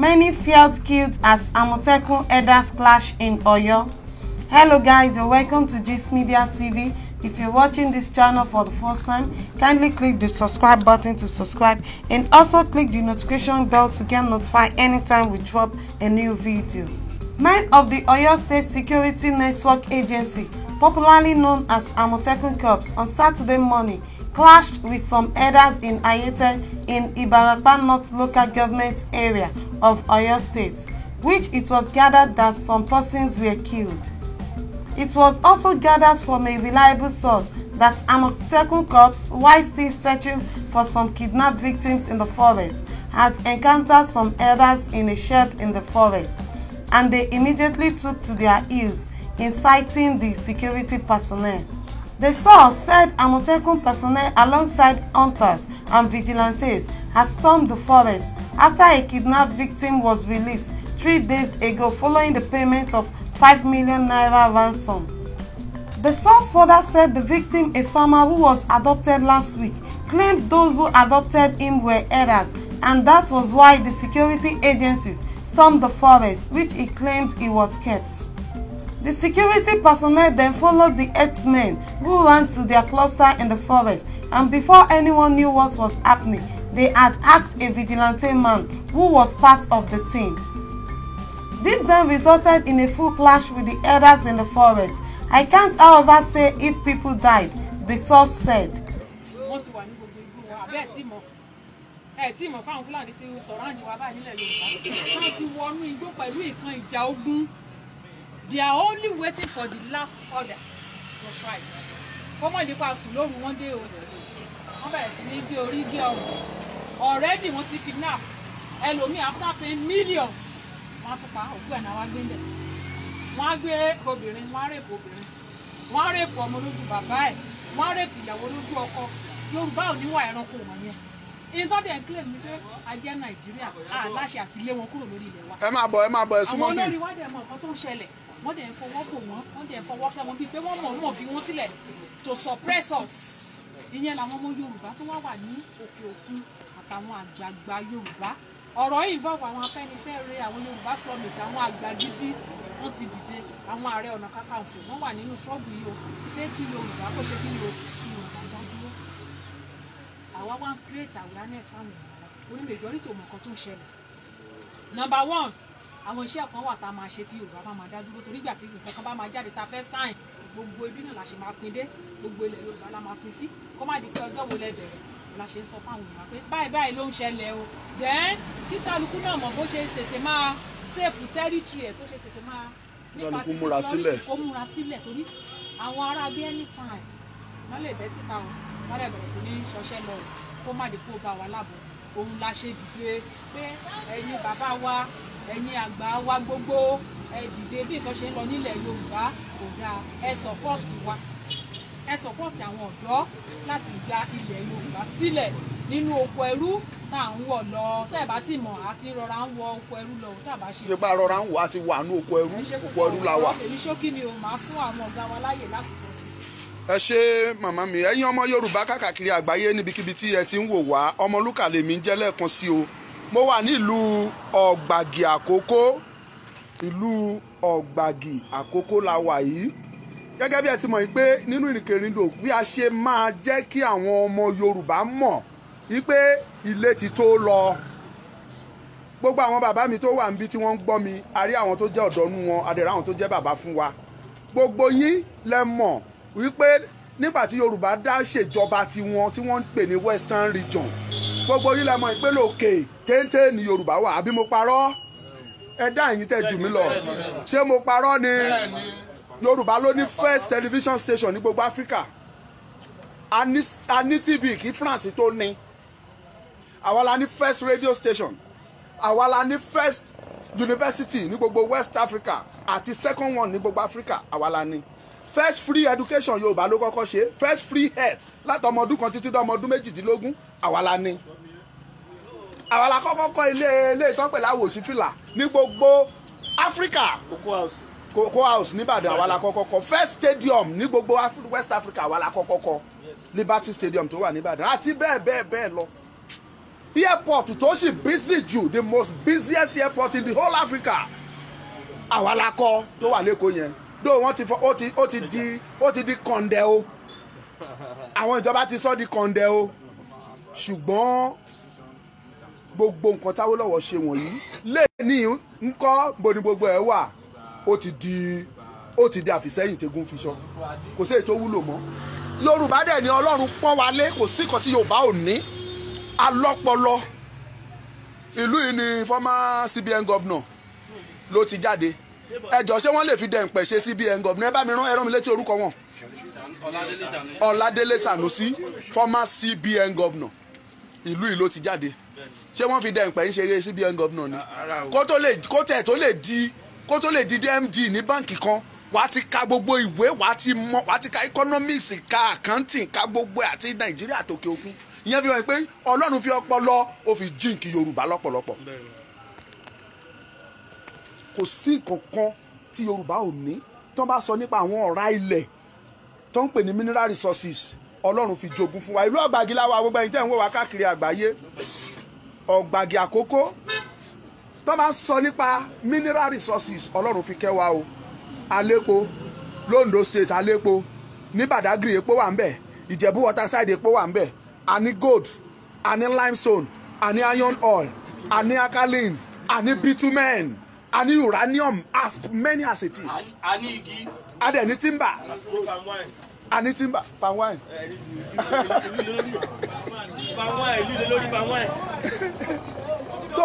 Many felt killed as Amotekun herders clash in Oyo. Hello guys, you're welcome to Gist Media TV. If you're watching this channel for the first time, kindly click the subscribe button to subscribe and also click the notification bell to get notified anytime we drop a new video. Men of the Oyo State Security Network Agency, popularly known as Amotekun Corps, on Saturday morning clashed with some herders in Ayete in Ibarapa North Local Government Area of Oyo State, which it was gathered that some persons were killed. It was also gathered from a reliable source that Amotekun Corps, while still searching for some kidnapped victims in the forest, had encountered some herders in a shed in the forest, and they immediately took to their heels, inciting the security personnel. The source said Amotekun personnel alongside hunters and vigilantes had stormed the forest after a kidnapped victim was released 3 days ago following the payment of 5 million naira ransom. The source further said the victim, a farmer who was abducted last week, claimed those who abducted him were herders and that was why the security agencies stormed the forest, which he claimed he was kept. The security personnel then followed the herdsmen, who ran to their cluster in the forest, and before anyone knew what was happening, they had hacked a vigilante man who was part of the team. This then resulted in a full clash with the herders in the forest. "I can't, however, say if people died," the source said. Wọ́n ti wà ní gbogbo igbó wa, àbẹ́ ẹ̀ tí mọ̀, ẹ̀ tí mọ̀ fáwọn Fúlàní ti sọ̀rọ̀ àǹdí wa báyìí nílẹ̀ Yorùbá. Wọ́n ti wọnú igbó pẹ̀lú ìkan ìjà ogun. They are only waiting for the last order to strike. Kó mọ̀ nípa sùn lóru, wọ́n dé o. Wọ́n bẹ̀rẹ̀ sí ní gé orí, gé ọrùn. Already wọ́n ti kidnap ẹlòmíì. After paying millions, wọ́n á tún pa òkú ẹ̀ náà wá gbé ńlẹ̀. Wọ́n á gbé obìnrin, wọ́n á rape obìnrin, wọ́n á rape ọmọ lójú bàbá ẹ̀, wọ́n á rape ìyàwó lójú ọkọ. Yorùbá ò níwà ẹranko wọ̀nyẹn. Ìtọ́ dẹ̀ ń claim ni pé a jẹ́ Nàìjíríà, a láṣẹ àti lé wọn kúrò lórí ilẹ̀ wa. Ẹ máa bọ̀, ẹ máa bọ̀, ẹ súnmọ́ Àwọn bí. Olórí wa dẹ̀ mọ nǹkan tó ń ṣẹlẹ̀. Wọ́n dẹ̀ ń fọwọ́ bò wọ́n, wọ́n dẹ̀ ń fọwọ́ kẹ́ wọn bíi pé wọ́n mọ̀ mọ̀ fi wọ́n sílẹ̀ to suppress us. Ìyẹn làwọn ọmọ Yorùbá tó wá wà ní òkè òkun àtàwọn àgbààgbà Yorùbá. Ọ̀rọ̀ yìí involve àwọn Afẹ́nifẹ́re, àwọn Yorùbá Summit, àwọn àgbà gidi, wọ́n ti dìde. Àwọn Ààrẹ Ọ̀nà Kakanfò, wọ́n wà nínú ṣọ́ọ̀bù yìí o, pé kí Yorùbá kó ṣe kí ni o, kí Yorùbá dá dúró. Àwa wá ń create awareness fáwọn èèyàn wa torí majority ò mọ̀ nǹkan tó ń ṣẹlẹ̀. Number one, àwọn iṣẹ́ kan wà tá a máa ṣe tí Yorùbá bá máa dá dúró, torí ìgbà tí nǹkan kan bá máa jáde tá a fẹ́ sign, gbogbo ibi náà la ṣe máa pín dé, gbogbo ilẹ̀ Yorùbá la máa pín sí. Kó má di pé ọjọ́ wo lẹ bẹ̀rẹ̀ la ṣe ń sọ fáwọn èèyàn pé báyìí báyìí ló ń ṣẹlẹ̀ o. Then kí kálukú náà mọ̀ bó ṣe tètè máa save territory ẹ̀, tó ṣe tètè máa nípa Kálukú ti múra security, sílẹ̀. Kó múra sílẹ̀, torí àwọn ará bí anytime wọ́n lè bẹ́ síta o, wọ́n lè bẹ̀rẹ̀ sí ní ṣọṣẹ́ lọ o. Kó má di kó bá wa láàbò. Òun la ṣe dìde pé ẹ̀yin bàbá wa, ẹ̀yin àgbà wa gbogbo, ẹ dìde. Bí nǹkan ṣe ń lọ nílẹ̀ Yorùbá kò dáa. Ẹ support wa, ẹ support àwọn ọ̀dọ́ láti gba ilẹ̀ Yorùbá sílẹ̀ nínú oko ẹrú tá à ń wọ̀ lọ. Tẹ́ ẹ bá ti mọ̀, àti rọra ń wọ oko ẹrú lọ tá a bá ṣe. Ṣe bá rọra ń wò á ti wà ní oko ẹrú? Ẹ ṣe. Oko ẹrú la wà. Èmi ṣókí ni o, màá fún àwọn ọ̀gá wa láàyè láti sọ sí. Ẹ ṣe, màmá mi. Ẹ̀yin ọmọ Yorùbá káàkiri àgbáyé, níbikíbi tí ẹ ti ń wò wá, Ọmọlúkà lèmi ń jẹ́ lẹ́ẹ̀kan sí o. Mo wà nílùú Ọ̀gbàgì Àkókó. Ìlú Ọ̀gbàgì Àkókó la wà yìí. Gẹ́gẹ́ bí ẹ ti mọ̀ yìí pé nínú ìrìnkèrindò, bí a ṣe máa jẹ́ kí àwọn ọmọ Yorùbá mọ̀ wípé ilé ti tó lọ. Gbogbo àwọn bàbá mi tó wà níbi tí wọ́n ń gbọ́ mi, a rí àwọn tó jẹ́ ọ̀dọ́ nú wọn, a dẹ̀ rí àwọn tó jẹ́ bàbá fún wa. Gbogbo yín lẹ mọ̀ wípé nígbà tí Yorùbá dá ṣèjọba tiwọn tí wọ́n ń pè ní Western Region, gbogbo yín lẹ mọ̀ pé lókè téńté ní Yorùbá wà. Àbí mo parọ́? Ẹ dá ẹ̀yin tẹ́ jù mí lọ, ṣé mo parọ́ ni? Yorùbá ló ní first television station ní gbogbo Africa. A ní TV kí France tó ní. Àwa la ní first radio station. Àwa la ní first university ní gbogbo West Africa àti second one ní gbogbo Africa. Àwa la ní first free education. Yorùbá ló kọ́kọ́ ṣe first free health láti ọmọ ọdún 1 títí dé ọmọ ọdún 18. Àwa la ní. Àwa la kọ́kọ́ kọ́ ilé ìtàn pẹ̀lú àwòṣífìlà ní gbogbo Africa. Cocoa House. Cocoa House nìbàdàn, àwa la kọ́kọ́ kọ́ first stadium ní gbogbo West Africa. Àwa la kọ́kọ́ kọ́ Liberty Stadium tó wà nìbàdàn àti bẹ́ẹ̀ bẹ́ẹ̀ bẹ́ẹ̀ lọ. Airport tó sì busy jù, the most busiest airport in the whole Africa, àwa la kọ́ tó wà lẹ́kọ̀ọ́ yẹn. Dó wọ́n ti fọ ó ti di kọ̀ǹdẹ̀ o, àwọn ìjọba ti sọ di kọ̀ǹdẹ̀ o. Ṣùgbọ́n gbogbo nǹkan táwólọ́wọ̀ ṣe wọ̀nyí lè ní ńkọ́ bo ni gbogbo ẹ̀ wà? Ó ti di àfìsẹ́yìn tẹ́gùn fi sọ, kò sí èyí tó wúlò mọ́. Yorùbá dẹ̀ ni Ọlọ́run pọ́n wa lé, kò sí nǹkan tí Yorùbá ò ní alọ́pọlọ. Ìlú yìí ni former CBN governor ló ti jáde. Ẹjọ́, ṣé wọ́n lè fi dẹ̀ǹpẹ̀ ṣe CBN governor? Ẹ bá mi rán, ẹ rán mi létí orúkọ wọn. Ọládélé Sànúsí, former CBN governor, ìlú yìí ló ti jáde. Ṣé wọ́n fi dẹ̀ǹpẹ̀ ń ṣeré CBN governor ni? Kó tó lè di MD ní báǹkì kan, wàá ti ka gbogbo ìwé, wàá ti mọ, wàá ti ka economics, ka accounting, ka gbogbo ẹ̀ àti Nàìjíríà tòkè òkun. Ìyẹn fi hàn pé Ọlọ́run fi ọpọlọ, ó fi jíǹkì Yorùbá lọ́pọ̀lọpọ̀. Kò sí nǹkan kan tí Yorùbá ò ní. Tí wọ́n bá sọ nípa àwọn ọ̀rá ilẹ̀ tó ń pè ní mineral resources, Ọlọ́run fi jogún fún wa. Ìlú Ọ̀gbàgì la wà. Gbogbo ẹ̀yin tẹ́ ń wò wá káàkiri àgbáyé, Ọ̀gbàgì Àkókó. Tó bá sọ nípa mineral resources, Ọlọ́run fi kẹ́ wa o. Alépo l'Ondo State, alépo ní Badagry, epo wà ń bẹ̀. Ìjẹ̀bú Waterside, epo wà ń bẹ̀. A ní gold, a ní limestone, a ní iron ore, a ní alkaline, a ní bitumen, a ní uranium, as many as it is. A ní igi. A dẹ̀ ní timber, a ní timber, palm wine. Palm wine, ìlú lé lórí palm wine. So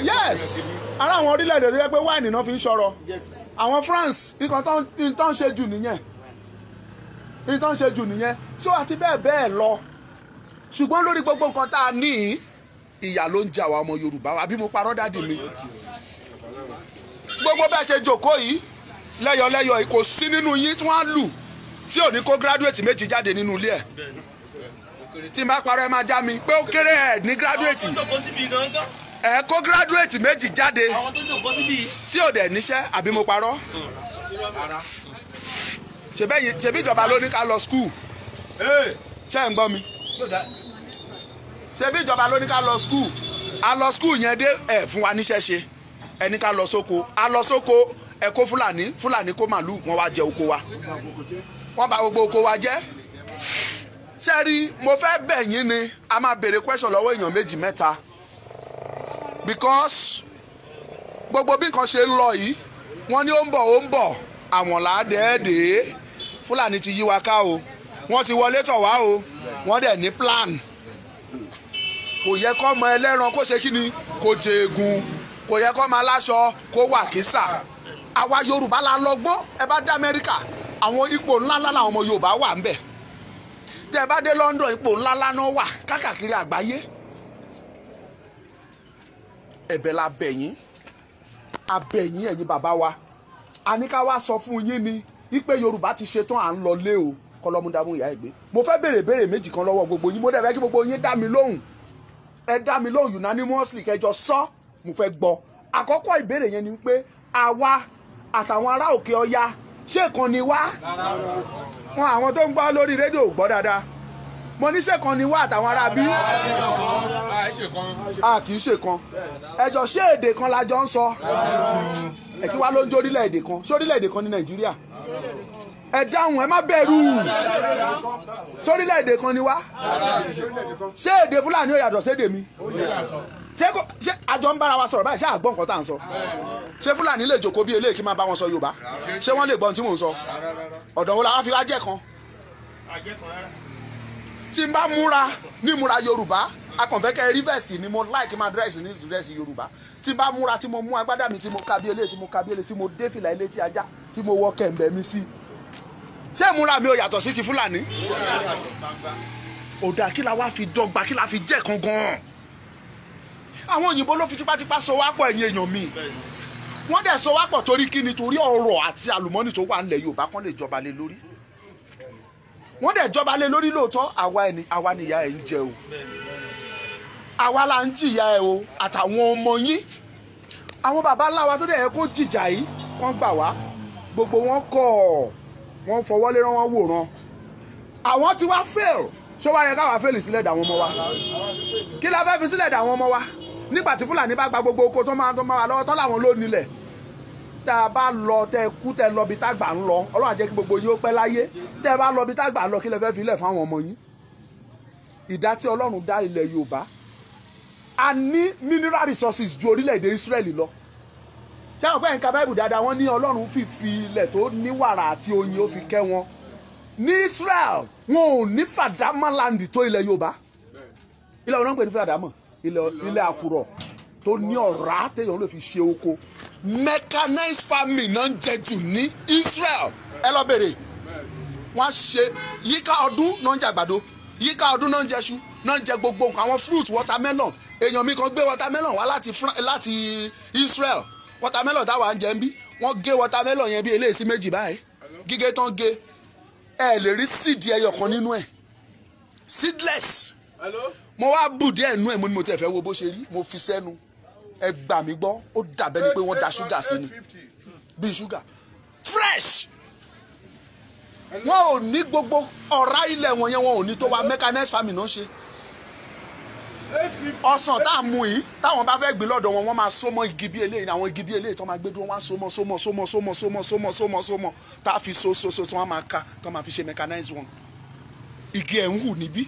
yes, ara àwọn orílẹ̀-èdè tó yẹ pé wine náà fi ń ṣọ̀rọ̀, àwọn France, nǹkan tó ń ṣe jù nìyẹn, nǹkan tó ń ṣe jù nìyẹn. So àti bẹ́ẹ̀ bẹ́ẹ̀ lọ. Ṣùgbọ́n lórí gbogbo nǹkan tá a ní, ìyà ló ń jẹ àwa ọmọ Yorùbá wa. Bí mo parọ́, daddy mi? Gbogbo bẹ́ẹ̀ ṣe jókòó yìí lẹ́yọ̀lẹ́yọ̀ yìí, kò sí nínú yín tí wọ́n á lù tí ò ní kó graduate méjì jáde nínú ilé ẹ̀. Tí n bá parọ́, ẹ máa já mi pé ó kéré ẹ̀ ní graduate. Àwọn tó jókòó síbi gangan. Ẹ kó graduate méjì jáde Àwọn tó jókòó síbi. tí ò dẹ̀ níṣẹ́. Àbí mo parọ́? Ṣebí ìjọba ló ní ká lọ school? Ṣé ẹ̀ ń gbọ́ mi? Ṣebí ìjọba ló ní ká lọ school? A lọ school yẹn dé, ẹ̀ fún wa níṣẹ́ ṣe. Ẹ ní ká lọ sóko, a lọ sóko. Ẹ kó Fúlàní, Fúlàní kó màlúù, wọ́n wá jẹ oko wa, wọ́n bà gbogbo oko wa jẹ́. Ṣé rí, mo fẹ́ bẹ̀ yín ni, a máa béèrè question lọ́wọ́ èèyàn méjì mẹ́ta, because gbogbo bí nǹkan ṣe ń lọ yìí, wọ́n ní ó ń bọ̀, ó ń bọ̀, àwọn làádẹ́ẹ̀dẹ́ Fúlàní ti yí wa ká o. Wọ́n ti wọlé tọ̀ wá o, wọ́n dẹ̀ ní plan. Kò yẹ kó mọ ẹlẹ́ran kó ṣe kí ni, kó jẹ egun. Kò yẹ kó máa láṣọ kó wà kísà. Àwa Yorùbá la lọ́gbọ́n. Ẹ bá dé Amẹ́ríkà, àwọn ipò ńláńlá làwọn ọmọ Yorùbá wà ń bẹ̀. Tẹ́ ẹ bá dé London, ipò ńláńlá náà wà káàkiri àgbáyé. Ẹ̀bẹ̀ la bẹ̀ yín, a bẹ̀ yín, ẹ̀yin bàbá wa. A ní ká wá sọ fún yín ni wípé Yorùbá ti ṣetán, à ń lọ lé o. Kọlọ́múdàmú ìyá ẹ̀gbẹ́, mo fẹ́ béèrè béèrè méjì kan lọ́wọ́ gbogbo yín. Mo dẹ̀ fẹ́ kí gbogbo yín dá mi lóhùn. Ẹ dá mi lóhùn unanimously, kẹjọ sọ, mo fẹ́ gbọ́. Àkọ́kọ́ ìbéèrè yẹn ni pé, àwa àtàwọn ará òkè ọya, ṣé kan ni wá? Wọn àwọn tó ń gbọ́ lórí rédíò gbọ́ dáadáa. Mo ní, ṣé kan ni wá àtàwọn ará bí? A kì í ṣe kan. Ẹjọ, ṣé èdè kan la jọ ń sọ? Ẹ kí wá ló ń jó orílẹ̀-èdè kan? Ṣé orílẹ̀-èdè kan ní Nàìjíríà? Ẹ dáhùn, ẹ má bẹ̀rù. Sórílẹ̀-èdè kan ni wá? Ṣé èdè Fúlàní ò yàtọ̀ sédè mi? Ṣé kò ṣé àjọ ń bára wa sọ̀rọ̀ báyìí? Ṣé àgbọ̀n nǹkan tá à ń sọ? Ṣé Fúlàní lè jókòó bí eléyìí kí n máa bá wọn sọ Yorùbá? Ṣé wọ́n lè gbọ́n tí mò ń sọ? Ọ̀dọ̀ wo la wá fi wá jẹ́ kan? Tí n bá múra ní múra Yorùbá, akànfẹ́ kẹ́ rí vest ni mo like máa dress ní dress Yorùbá. Tí n bá múra, tí mo mú agbádá mi, tí mo ka bí eléyìí, tí mo ka bí eléyìí, tí mo dé fìlà ilé tí ajá, tí mo wọ kẹ̀m̀bẹ̀ mi sí, ṣé ìmúra mi ò yàtọ̀ sí ti Fúlàní? Ò dáa. Kí la wá fi dọ́gba? Kí la fi jẹ́ kan gan-an? Àwọn òyìnbó ló fi tipátipá so wá pọ̀, ẹ̀yin èèyàn mi. Wọ́n dẹ̀ so wá pọ̀ torí kí ni? Torí ọrọ̀ àti àlùmọ́nì tó wà nílẹ̀ Yorùbá kan lè jọba lé lórí. Wọ́n dẹ̀ jọba lé lórí lóòótọ́. Àwa ẹni àwa nìyà ẹ̀ ń jẹ o, àwa la ń jìyà ẹ o, àtàwọn ọmọ yín. Àwọn baba ńlá wa tó dẹ̀ yẹ kó jìjà yìí kán gbà wá, gbogbo wọn kọ̀, wọ́n fọwọ́ lérán, wọ́n wòran. Àwọn tí wá fail. Ṣó wá yẹ káwa fail sílẹ̀ dà àwọn ọmọ wa? Kí la fẹ́ fi sílẹ̀ dà àwọn ọmọ wa nígbà tí Fúlàní bá gba gbogbo oko tó máa wà lọ́wọ́ tán láwọn ló nílẹ̀? Tá a bá lọ, tẹ kú, tẹ lọ bí tágbà ń lọ, Ọlọ́run á jẹ́ kí gbogbo yín ó pẹ́ láyé. Tẹ bá lọ bí tágbà ń lọ, kí lẹ fẹ́ fi ilẹ̀ fún àwọn ọmọ yín? Ìdá tí Ọlọ́run dá ilẹ̀ Yorùbá, a ní mineral resources ju orílẹ̀-èdè Israel lọ. Ṣé àwọn pẹ́ nǹka Báìbù dáadáa? Wọ́n ní Ọlọ́run fi ilẹ̀ tó ní wàrà àti oyin, ó fi kẹ́ wọn. Ní Israel, wọn ò ní fàdámà land tó ilẹ̀ Yorùbá. Ilẹ̀ wọn náà ń pè ní fàdámà, ilẹ̀ àkùrọ̀ tó ní ọ̀rá téèyàn lè fi ṣe oko. Mechanized farming náà ń jẹ jù ní Israel. Ẹ lọ bèrè. Wọ́n ṣe yíká ọdún náà ń jẹ àgbàdo, yíká ọdún náà ń jẹ iṣu, náà ń jẹ gbogbo nǹkan, àwọn fruit, watermelon. Èèyàn mi kan gbé watermelon wá láti Israel. Watermelon táwa ń jẹ ń bí, wọ́n gé watermelon yẹn bí eléyìí sí méjì báyìí. Gígé tán gé, ẹ lè rí seed ẹyọ kan nínú ẹ̀, seedless. Mo wá bù díẹ̀ nú ẹ̀, mo ní mo tẹ̀ fẹ́ wo bó ṣe rí. Mo fi sẹ́nu, ẹ gbà mí gbọ́, ó dàbẹ́ ni pé wọ́n da ṣúgà sí ni, bíi ṣúgà fresh. Wọn ò ní gbogbo ọ̀rá ilẹ̀ wọn yẹn, wọn ò ní tó wa. Mechanized farming náà ṣe. Ọsàn tá a mú yìí, táwọn bá fẹ́ gbìn lọ́dọ̀ wọn, wọ́n máa so mọ́ igi bí eléyìí. Àwọn igi bí eléyìí tó máa gbé dúró, wọ́n á so mọ́, so mọ́, so mọ́, so mọ́, so mọ́, so mọ́, so mọ́, so mọ́, tá a fi so so so, tí wọ́n máa ka, tó máa fi ṣe mechanized one. Igi ẹ̀ ń hù níbí,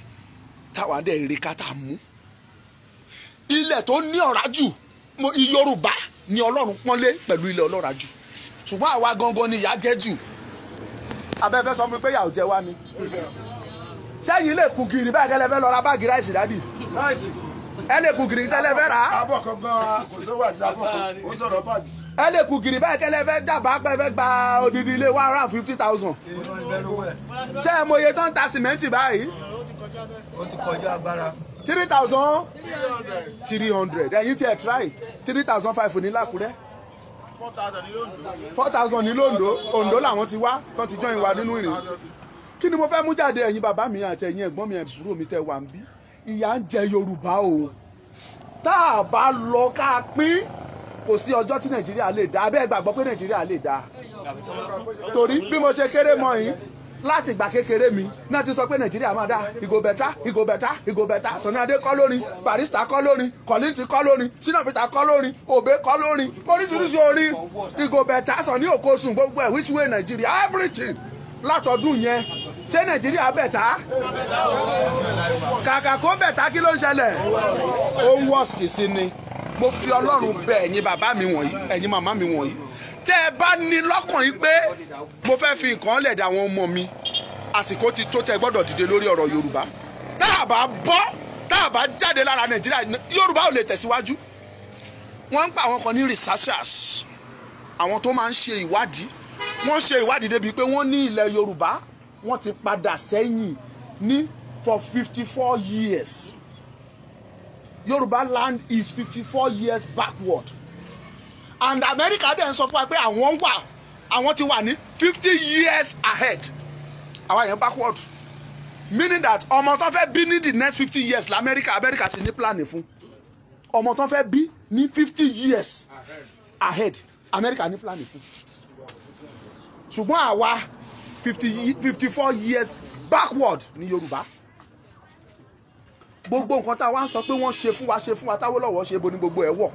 táwa dẹ̀ èrè ká tá a mú. Ilẹ̀ tó ní ọ̀rá jù, Yorùbá ni Ọlọ́run pọ́nlé pẹ̀lú ilẹ̀ ọlọ́ràá jù, ṣùgbọ́n àwa gangan ni ìyà jẹ jù. Abẹ́fẹ́ sọ fún mi pé ìyà ò jẹ wá ni. Sẹ́yìn lè kú gìrì báyìí kẹ́lẹ́ fẹ́ lọ ra báàgì rice, daddy? Rice. Ẹ lè kú gìrì tẹ́lẹ̀ fẹ́ rà á? Abọ́ kan gan-an kò sówó àti abọ́ kan ó sọ̀rọ̀ báàgì. Ẹ lè kú gìrì báyìí kẹ́lẹ́ fẹ́ dábàá pé fẹ́ gba odidi ilé 150,000? Ṣé ẹ mọ iye tó ń ta sìmẹ́ǹtì báyìí? Ó ti kọjá agbára. 3,300. Ẹ̀yin tí ẹ try, 3,500 ní l'Ákúrẹ́, 4,000 ní l'Óńdó. Oǹdó làwọn ti wá tó ti join wa nínú ìrìn. Kí ni mo fẹ́ mú jáde? Ẹ̀yin bàbá mi àti ẹ̀yin ẹ̀gbọ́n mi, àbúrò mi tẹ́ wà ń bí, ìyà ń jẹ Yorùbá o. Tá a bá lọ ká pín, kò sí ọjọ́ tí Nàìjíríà lè dá. Abẹ́ gbàgbọ́ pé Nàìjíríà lè dá, torí bí mo ṣe kéré mọ́ yín, láti ìgbà kékeré mi náà ti sọ pé Nàìjíríà máa dá. E go better, e go better, e go better. Sunny Adé kọ́ lórin, Barrister kọ́ lórin, Kollington kọ́ lórin, Shina Peter kọ́ lórin, Obey kọ́ lórin, oríṣiríṣi orin. E go better, Sunny Okosun, gbogbo ẹ̀, which way Nigeria, everything. Látọdún yẹn, ṣé Nàìjíríà better? Kàkà kó better, kí ló ń ṣẹlẹ̀? Ó ń worst sí ni. Mo fi Ọlọ́run bẹ̀ ẹ̀yin bàbá mi wọ̀nyí, ẹ̀yin màmá mi wọ̀nyí, tẹ́ ẹ bá ní lọ́kàn yìí pé mo fẹ́ fi nǹkan lẹ̀ dà àwọn ọmọ mi, àsìkò ti tó tẹ́ gbọ́dọ̀ dìde lórí ọ̀rọ̀ Yorùbá. Tá a bá bọ́, tá a bá jáde lára Nàìjíríà, Yorùbá ò lè tẹ̀síwájú. Wọ́n ń pa àwọn kan ní researchers, àwọn tó máa ń ṣe ìwádìí. Wọ́n ṣe ìwádìí débi pé wọ́n ní ilẹ̀ Yorùbá, wọ́n ti padà sẹ́yìn ní for 54 years. Yorùbá land is 54 years backward, and America dẹ̀ ń sọ fún wa pé àwọn wà, àwọn ti wà ní 50 years ahead. Àwa yẹn backward, meaning that ọmọ tó fẹ́ bí ní the next 50 years lamẹ́ríkà, Amẹ́ríkà ti ní plan fún ọmọ tó fẹ́ bí ní 50 years ahead. Amẹ́ríkà ní plan fún, ṣùgbọ́n àwa, 54 years backward ní Yorùbá. Gbogbo nǹkan tá a wá ń sọ pé wọ́n ṣe fún wa, ṣe fún wa, t'Áwólọ́wọ̀ ṣe, ibo ni gbogbo ẹ̀ wọ̀?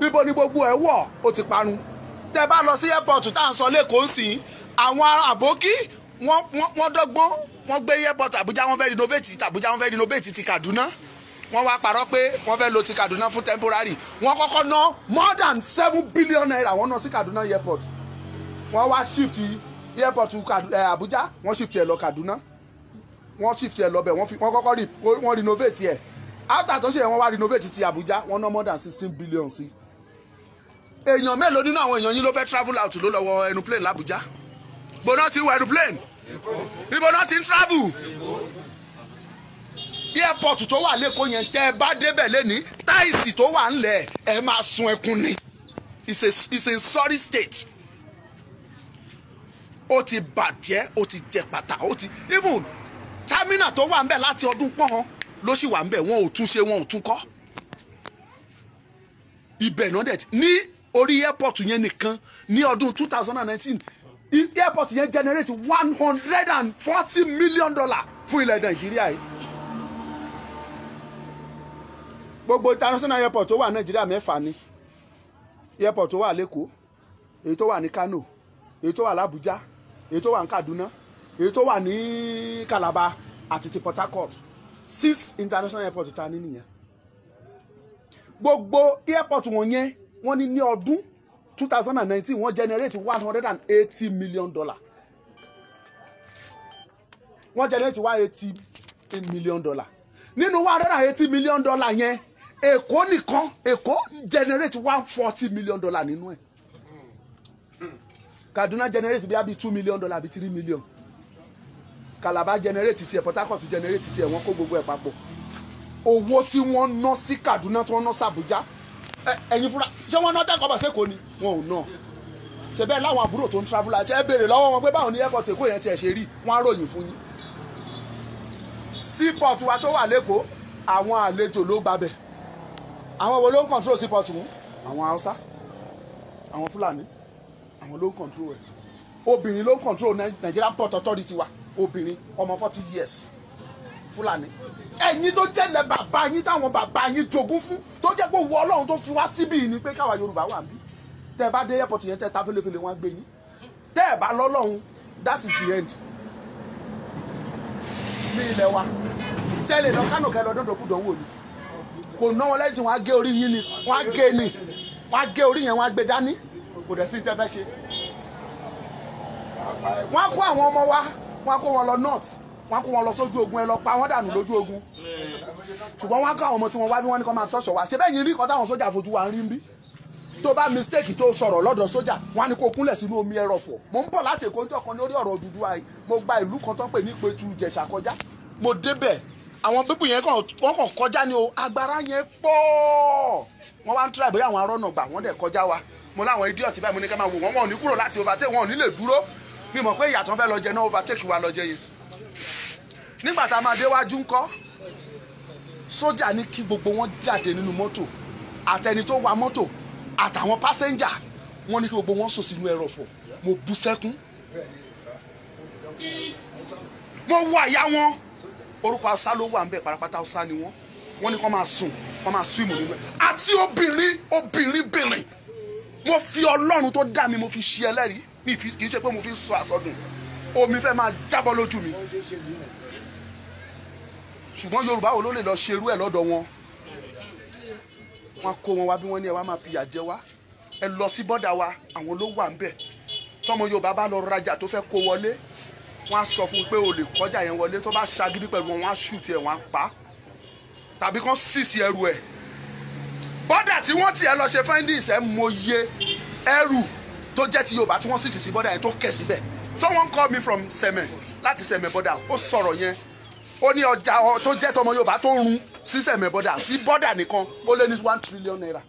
Ibo ni gbogbo ẹ̀ wọ̀? Ó ti parun. Tẹ́ bá lọ sí airport tá à ń sọ lẹ́kọ̀ọ́ sí, àwọn àbókí wọ́n dọ́gbọ́n, wọ́n gbé airport Àbújá, wọ́n fẹ́ renovate ti Àbújá, wọ́n fẹ́ renovate ti Kaduna. Wọ́n wá parọ́ pé wọ́n fẹ́ lo ti Kaduna fún temporary. Wọ́n kọ́kọ́ ná more than 7 billion naira, wọ́n ná sí Kaduna airport. Wọ́n wá shift airport Abuja, wọ́n shift ẹ̀ lọ Kaduna, wọ́n shift ẹ̀ lọ bẹ̀. Wọ́n fi wọ́n kọ́kọ́ rí wọ́n renovate ẹ̀. After tó ṣe yẹn, wọ́n wá renovate ti Abuja, wọ́n ná more than 16 billion sí. Èèyàn mélòó nínú àwọn èèyàn yín ló fẹ́ travel out ló lọ wọ aeroplane l'Abuja? Ibo náà ti wọ aeroplane? Ibo náà ti ń travel? Airport tó wà lẹ́kọ̀ọ́ yẹn, tẹ́ ẹ bá débẹ̀ lẹ́ni, tiles tó wà ńlẹ̀, ẹ máa sun ẹkún ni. It's a sorry state. Ó ti bàjẹ́, ó ti jẹ pàtà, ó ti even terminal tó wà ńbẹ̀ láti ọdún pọ́n ló sì wà ńbẹ̀. Wọn ò tún ṣe, wọn ò tún kọ́ ibẹ̀ náà dẹ̀ ní orí airport yẹn nìkan. Ní ọdún 2019, airport yẹn generate $140 million. fún ilẹ̀ Nàìjíríà yìí. Gbogbo international airport tó wà Nàìjíríà 6 ni. Airport tó wà l'Ékòó, èyí tó wà ní Kano, èyí tó wà l'Abuja, èyí tó wà ní Kaduna, èyí tó wà ní Calabar àti ti Port Harcourt. 6 international airport ta ní nìyẹn. Gbogbo airport wọn yẹn wọ́n ní ọdún 2019 wọ́n generate $180 million. Wọ́n generate $180 million. Nínú $180 million yẹn, Èkó nìkan, Èkó generate $140 million nínú ẹ̀. Kaduna generate bí i $2 million bí $3 million. Calabar generate tiẹ̀, Port Harcourt generate tiẹ̀, wọ́n kó gbogbo ẹ̀ papọ̀. Owó tí wọ́n ná sí Kaduna tí wọ́n ná sí Abuja, ẹ̀yin fúnra ṣé wọ́n ná tẹ́kọ̀ọ́ bọ̀ sẹ́kọ̀ọ́ ni? Wọn ò ná. Ṣe bẹ́ẹ̀ láwọn àbúrò tó ń travel àti ẹ béèrè lọ́wọ́ wọn pé báwo ni airport Èkó yẹn tiẹ̀ ṣe rí, wọ́n á ròyìn fún yín. Seaport wa tó wà l'Ékòó, àwọn àlejò ló gbabẹ̀. Àwọn wo ló ń control seaport wọn? Àwọn Haúsá, àwọn Fúlàní, àwọn ló ń control ẹ̀. Obìnrin ló ń control Nigerian Port Authority wa, obìnrin ọmọ 40 years, Fúlàní. Ẹ̀yin tó jẹ́lẹ̀ bàbá yín táwọn bàbá yín jogún fún, tó jẹ́ pé wọ Ọlọ́run tó fi wá síbí ni pé káwa Yorùbá wà níbí. Tẹ́ ẹ bá dé airport yẹn, tẹ́ ẹ ta fẹ́lẹ́fẹ́lẹ́ wọn á gbé yín. Tẹ́ ẹ bá lọ́lọ́run, that is the end. Ní ilẹ̀ wa, ṣé lè lọ Kánò kẹ́ lọ dọ́dọ̀kúdọ̀ wò ni? Kò ná wọn lẹ́yìn tí wọ́n á gé orí yín ni, wọ́n á gé ni, wọ́n á gé orí yẹn, wọ́n á gbé dání. Kò dẹ̀ sí tẹ́ fẹ́ ṣe. Wọ́n á kó àwọn ọmọ wa, wọ́n á kó wọn lọ north, wọ́n á kó wọn lọ sójú ogun, ẹ lọ pa wọ́n dànù lójú ogun. Ṣùgbọ́n wọ́n á kó àwọn ọmọ tí wọ́n wá bí wọ́n ní kó máa tọ́ṣọ̀ wa. Ṣé bẹ́ẹ̀ yín rí kan táwọn sójà fojú wa ń rí ń bí? Tó bá mistake tó sọ̀rọ̀ lọ́dọ̀ sójà, wọ́n á ní kó kúnlẹ̀ sínú omi ẹrọ̀fọ̀. Mo ń bọ̀ láti Èkó níjọ́ kan lórí ọ̀rọ̀ Odùduwà yìí. Mo gba ìlú kan tó ń pè ní Ìpẹ̀tù Ìjẹ̀ṣà kọjá. Mo débẹ̀, àwọn pípù yẹn kàn wọ́n kàn kọjá ni o, agbára yẹn pọ̀. Wọ́n wá ń try bóyá àwọn arọ́nà gbà wọ́n dẹ̀ kọjá wa. Mo láwọn idiot báyìí, mo ní ká máa wò wọ́n, wọn ò ní kúrò láti overtake, wọn ò ní lè dúró. Mi mọ̀ pé ìyàtọ̀ fẹ́ lọ jẹ náà overtake wa lọ jẹ yẹn. Nígbà tá a máa déwájú ńkọ́, sójà ní kí gbogbo wọn jáde nínú mọ́tò, àtẹni tó wa mọ́tò àtàwọn pásẹ́njà, wọ́n ní kí gbogbo wọn sùn sínú ẹrọ̀fọ̀. Mo bú sẹ́kún, mo wọ àyà wọn. Orúkọ Haúsá ló wà ń bẹ̀, parapata Haúsá ni wọ́n. Wọ́n ní kó máa sùn, kó máa swim nínú ẹ̀. Àti obìnrin, obìnrin bìnrin. Mo fi Ọlọ́run tó dá mi, mo fi ṣe ẹlẹ́rìí. Mi kì í ṣe pé mo fi sọ àsọdùn. Omi fẹ́ máa jábọ́ lójú mi. Ṣùgbọ́n Yorùbá wo ló lè lọ ṣerú ẹ̀ lọ́dọ̀ wọn? Wọ́n kó wọn wá bí wọ́n ní ẹ wá máa fìyà jẹ wá. Ẹ lọ sí bọ́dà wa, àwọn ló wà ń bẹ̀. Tọ́mọ Yorùbá bá lọ rajà tó fẹ́ kó wọlé, wọ́n á sọ fún un pé o lè kọjá yẹn wọlé. Tó bá ṣagídí pẹ̀lú wọn, wọ́n á ṣùtì ẹ̀, wọ́n á pa á, tàbí kán sísì ẹrù ẹ̀. Bọ́dà tí wọ́n tiẹ̀ lọ ṣe findings ẹ̀, mọye ẹrù tó jẹ́ ti Yorùbá tí wọ́n sísì sí bọ́dà yẹn tó kẹ̀ síbẹ̀. Someone called me from Seme, láti Seme bọ́dà, ó sọ̀rọ̀ yẹn. Ó ní ọjà tó jẹ́ tọmọ Yorùbá tó run sí Seme bọ́dà, sí bọ́dà nìkan, ó lé ní 1 trillion naira.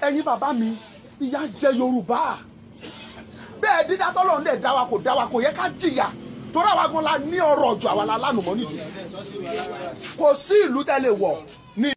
Ẹ̀yin bàbá mi, ìyà jẹ Yorùbá. Bẹ́ẹ̀ dídá tọ́lọ́run dẹ̀ dá wa, kò dá wa, kò yẹ ká jìyà. Torí àwa gan la ní ọrọ̀ jù, àwa la lánàá mọ́ níjù. Kò sí ìlú tẹ́lẹ̀ wọ̀ ní.